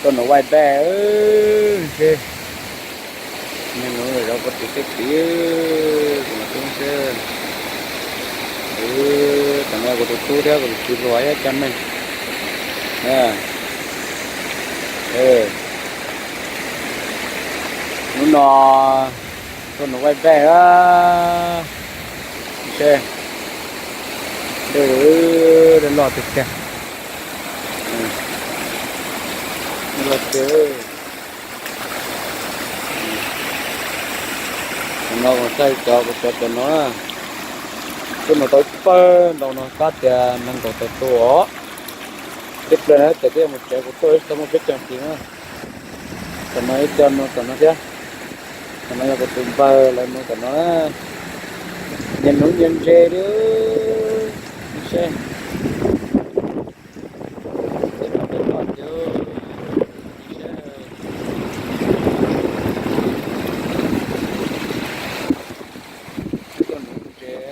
Tuaj nuv waij npej, seb, niag nuv zov kuv tus seb tim, kuv mas tub seb. Tam no kuv tus tub thiab kuv tus txiv hluas thiab cov neeg. Hnub no tuaj nuv waij npej, seb, dej loj tiag tiag, dej loj tiag. Tam no kuv txaij cov kuv cov cov no, tuaj nuv tau pawg ntau no kab tias nees nkaum tawm tus os. Ib pliag na ces twb yuav mus tsev, kuv tuaj tsis tau muaj peb caug ntxiv na. Tam no ib co no tom no thiab. Tam no yog kuv tus npawg lawv nuv tom no na. Nyias nuv nyias ntses li, seb. Tuaj nuv ntses,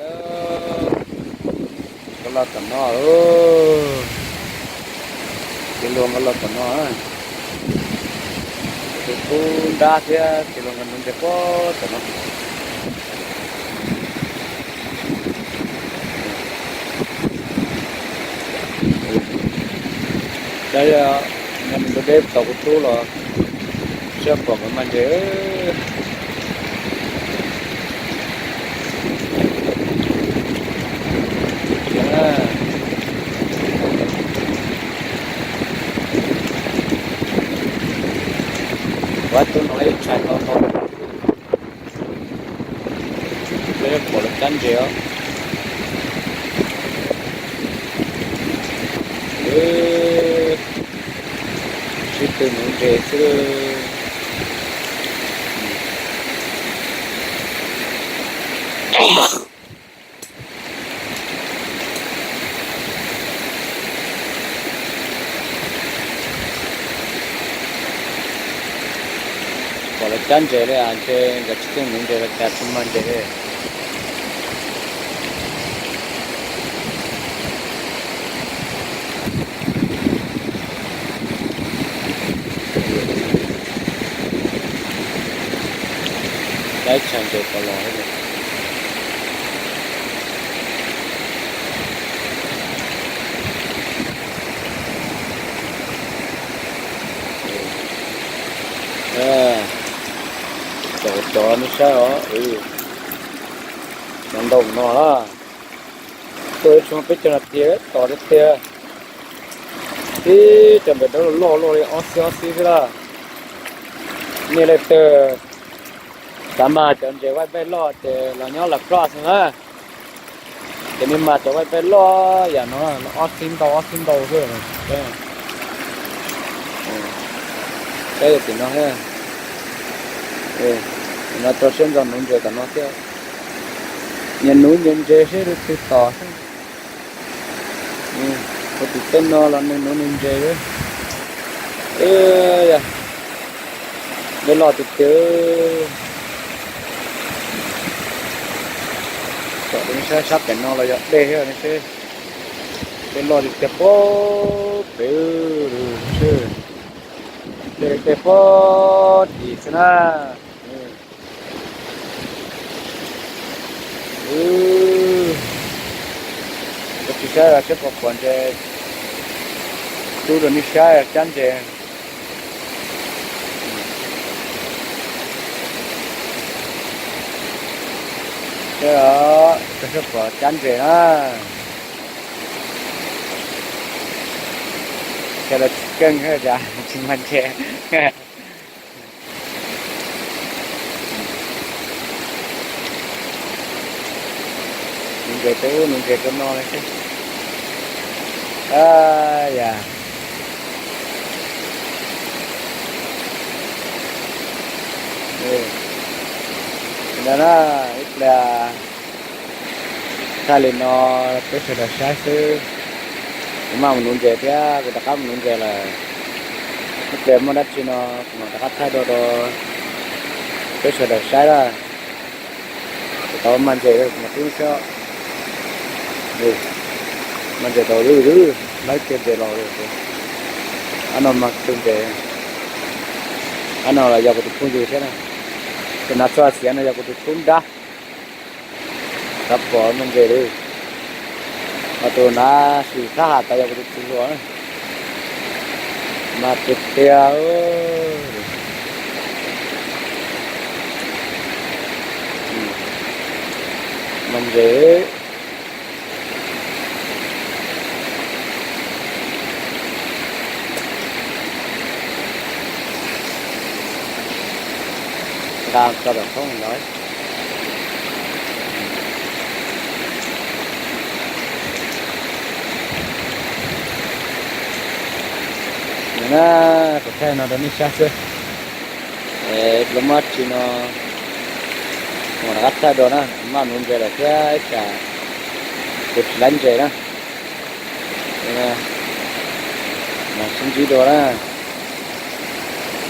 nkawd los tom no, txiv hluas nkawd los tom no, tus tub nrab thiab txiv hluas nkawd nuv ntses puag tom no. Cov yog nws ntug deb tom kuv tub los, seb pom nkawd mag ntses. Kuv tub no yuav tshais tau ntau, pom lawv cab ntses os. Sib tw nuv ntses xwb. Pom lawv cab ntses li, ntshe nkawd tsis tuaj nuv ntses los cas tsis mag ntses li. Cab ib tshais ntses tau los. Cov cov nej saib os, cov ntoo no na, tuaj ib tshooj peb caug nas this tos tiag tiag. Tib cov npawg dawb loj loj li ob xib ob xib xwb lawm. Nej leej twg xav mag cov ntses waij npej loj ces los nyob Las Plas xwb na. Ces nej mag cov waij npej loj yam no, ob xib ntau ob xib ntau xwb. Saib tim no thiab. No rau siab ntso nuv ntses tom no thiab. Nyias nuv nyias ntses seb leej twg tom xwb. Ua tim tej no los nws nuv nws ntses. Yog dej loj tiag tiag. Tom nej saib sab pem no los yog dej thiab ne seb. Dej loj tiag tiag puag pem, dej puag tim xwb na. Koj tsis saib los seb puas pom ntses, tub rau nej saib cab ntses. Seb, koj saib puas cab ntses na. Cas los tsis keej thiab cas tsis mag ntses. Nuv ntses tej ub nuv ntses tej no li xwb. Yam no na, ib pliag thaij li no peb sawv daws saib xwb. Kuv maj mus nuv ntses thiab kuv rov qab mus nuv ntses lawm. Ib pliag muaj dab tsi no kuv mam rov qab thaij dua rau peb sawv daws saib na. Kuv tau mag ntses kuv mam pub saib. Mag ntses tau, lawv kiag ntses los li. Ob no mag tug ntses. Qab no los yog kuv tus phooj ywg thiab na. Tus hnav tsho xiav no yog kuv tus tub nrab. Rov pom mus ntses li. Ho tus hnav sim thab ham tas yog kuv tus txiv hluas na. Mas tiag tiag. Mus ntses. Nqa tso tom thoob los. Na, kuv thaij no rau nej saib xwb. Lawv muab tsi no, mus rov qab thaij dua na, maj nuv ntses lawm thiab ib tsam kuv tsis laib ntses na. Mas sib ntsib dua na.